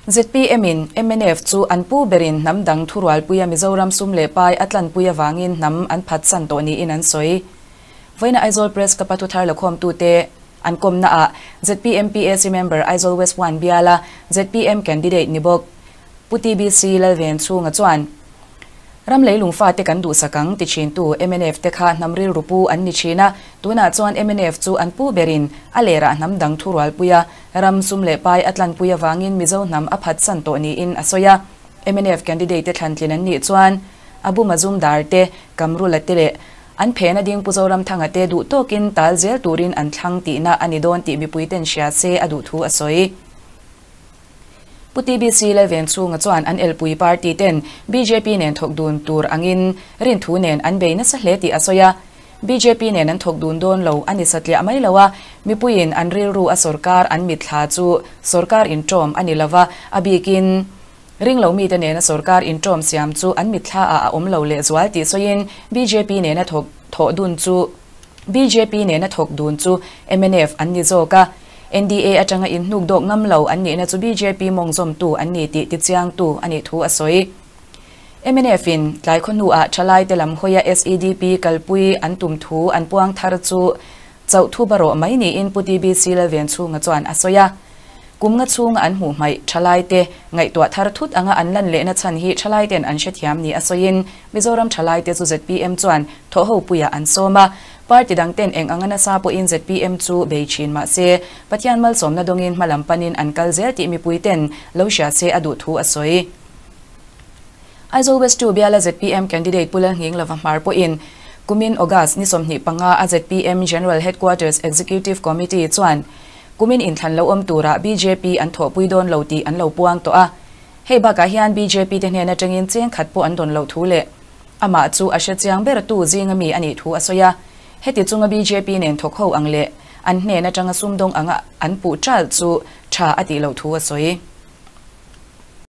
ZPM in mnf chu an pu berin hnam dang thurualpuia Mizoram sum leh pai a tlanpui avangin hnam an phatsan tawh niin an sawi. Vawiina Aizawl Press Club-a thuthar lakhawmtute an kawmnaah ZPM PAC member Aizawl West 1 biala ZPM candidate ni bawk Pu TBC Lalvenchhunga chuan, Ram leilung fate kan duhsak ang ti thintu mnf te kha hnam rilru pu an ni thin a, tunah chuan mnf chu an pu berin a lerah hnam dang thurualpui a, ram sum leh pai a tlanpui avangin Mizo hnam a phatsan tawh niin a sawi a. Mnf candidate te thlantlin an nih chuan Abu Mazumdar te, Kamrula te leh an phena ding Pu Zoramthanga te duh tawkin tal zel turin an thlang tihna a ni dawn tih mipuiten hria se a duh thu a sawi. Pu TBC Lalvenchhunga chuan an elpui party ten bjp nen thawk dun tur angin rinthu nen an bei nasa hle tih a sawi a. Bjp nen an thawk dun dawn lo a ni satliah mai lo a, mipuiin an rilru a sorkar an mitthla chu sorkar inṭawm a ni lova, a bikin ringlo mite nena sorkar inṭawm siam chu an mitthla ah a awm lo lehzual tih sawiin bjp nena thawk thawh dun chu bjp nena thawk dun chu mnf an ni zawk a. NDA atanga inhnuk dawk ngam lo an nihna chu bjp mawngzawmtu an ni tih tichiangtu a nih thu a sawi. Mnf in tlai khaw hnuah thalaite lam hawia SEDP kalpui an tum thu an puang thar chu chauh thu barawh mai niin Pu TBC Lalvenchhunga chuan a sawi a. Kum nga chhunga an hmuh hmaih thalaite ngaihtuah thar thut anga an lan lehna chhan hi thalaiten an hrethiam ni a sawiin Mizoram thalaite chu zpm chuan thawhho puiah an sawm a. Party dang ten eng anga nasa pawhin zpm chu bei thin mah se, Pathian malsawmna dawngin hma lam panin an kal zel tih mipui ten lo hria se a duh thu a sawi. Aizawl West 2 biala zpm candidate Pu Lalnghing Lova Hmar pawhin kumin August ni 25 a zpm General Headquarters Executive Committee chuan kumin inthlan lo awm turah bjp an thawhpui dawn lo tih an lo puang tawh a. Hei bakah hian bjp te hnen atangin cheng khat pawh an dawn loh thu leh Amah chu a hrechiang ber tu zinga mi a nih thu a sawi a. Heti chunga bjp nen thawk ho ang leh an hnen atanga sumdawng anga an puh ṭalh chu ṭha a tih loh thu a sawi.